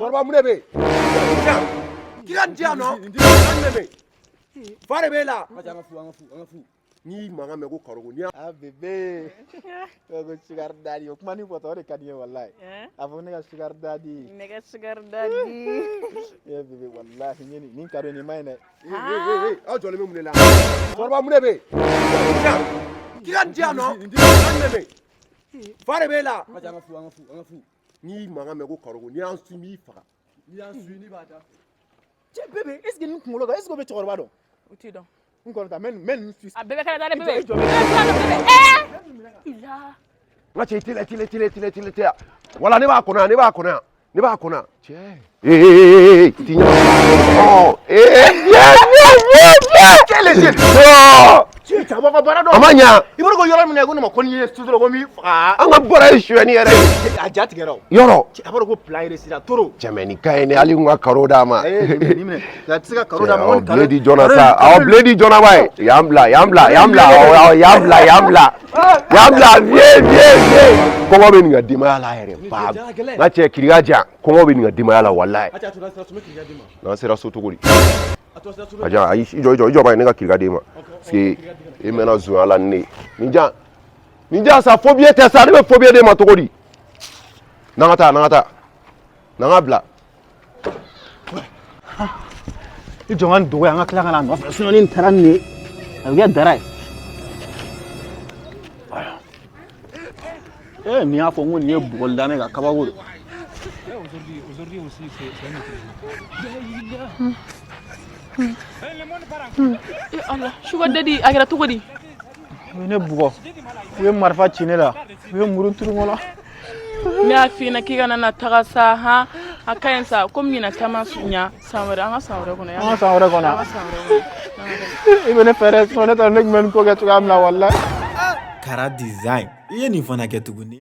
Cɛkɔrɔba, mun de bɛ yen? K'i ka nin di yan nɔ. An bɛ yen, fa de b'e la. An ka fu, an ka fu, an ka fu. N'i mankan mɛn ko karoko n'i y'a Ah bébé, ko sugar daddy, o kuma ni fɔtɔ, o de ka di n ye walayi. A fɔ ne ka sugar daddy. Ne ka sugar daddy. Eh bébé, walahi n ye nin cadeau, nin ma ɲi dɛ. Ee, ee, aw jɔlen bɛ mun de la? Cɛkɔrɔba, mun de bɛ yen? K'i ka nin di yan nɔ. An bɛ yen, fa de b'e la. An ka fu, an ka fu, an ka fu. N'i mankan mɛn ko karoko, n'i y'an su, n b'i faga. N'i y'an su, n'i b'a da. Cɛ bébé, est ce que nin kunkolo kan, est ce que o bɛ cɛkɔrɔba dɔn? U t'i dɔn. N kɔni ta, n bɛ nin su. A bɛɛ bɛ kɛnɛ da dɛ bébé. I jɔ. Bébé, ee ila. N ka cɛ, i teliya, teliya, teliya, teliya, teliya, teliya. Wala ne b'a kɔnɔ yan, ne b'a kɔnɔ yan, ne b'a kɔnɔ yan. Cɛ, ee, ee, ee, i t'i ɲɛ ɔ, ee, ye, ye, ye, ye, quel est ce? Cɛ, cɛkɔrɔba ka baara dɔn. A ma ɲa. I b'a dɔn ko yɔrɔ min na, ko ne ma ko n'i ye su dɔrɔn ko n b'i faga. An ka baara ye sonyɛni yɛrɛ ye. A ja tigɛra o. Yɔrɔ. Cɛ, a b'a dɔn ko plan réussira trop. Cɛ, mais nin ka ɲi dɛ, hali n ka carreau d'a ma. Ee nin minɛ, a tɛ se ka carreau d'a ma. Awɔ, bilen di jɔn na sa? Awɔ, bilen di jɔn na ba ye? Yan bila, yan bila, yan bila, awɔ, yan bila, yan bila, yan bila, vie, vie, vie. Kɔngɔ bɛ nin ka denbaya la yɛrɛ ba. N ka cɛ, kiriya jan, kɔngɔ bɛ nin ka denbaya la walayi. N'an sera so cogo di? A jan, ayi, i jɔ, i jɔ, i jɔ ba ye, ne ka kiriya d'e ma, parce que e mɛnna zonya la ni ne ye. Nin jan, nin jan sa, faux billet tɛ sa, ne bɛ faux billet d'e ma cogo di? N'an ka taa, n'an ka taa, n'an ka bila. I jɔ n ka nin dogo yan, an ka tila ka na a nɔfɛ, sinon ni nin taara nin ye, a bɛ kɛ dara ye. Ee, nin y'a fɔ n ko nin ye bugɔli da ne kan, kabako don. Aujourd'hui aussi, c'est un autre jour. Eh ala, sugar daddy, a kɛra cogo di? U ye ne bugɔ, u ye marifa ci ne la, u ye muru turu n kɔnɔ. Ne y'a f'i ɲɛna k'i kana na taga sa han, a ka ɲi sa, komi ɲinan ta ma ɲa, san wɛrɛ, an ka san wɛrɛ kɔnɔ. An ka san wɛrɛ kɔnɔ. An ka san wɛrɛ kɔnɔ. I bɛ ne fɛ dɛ, sinon ne t'a dɔn ne tun bɛ nin ko kɛ cogoya min na walayi. Kara Design, i ye nin fana kɛ tuguni.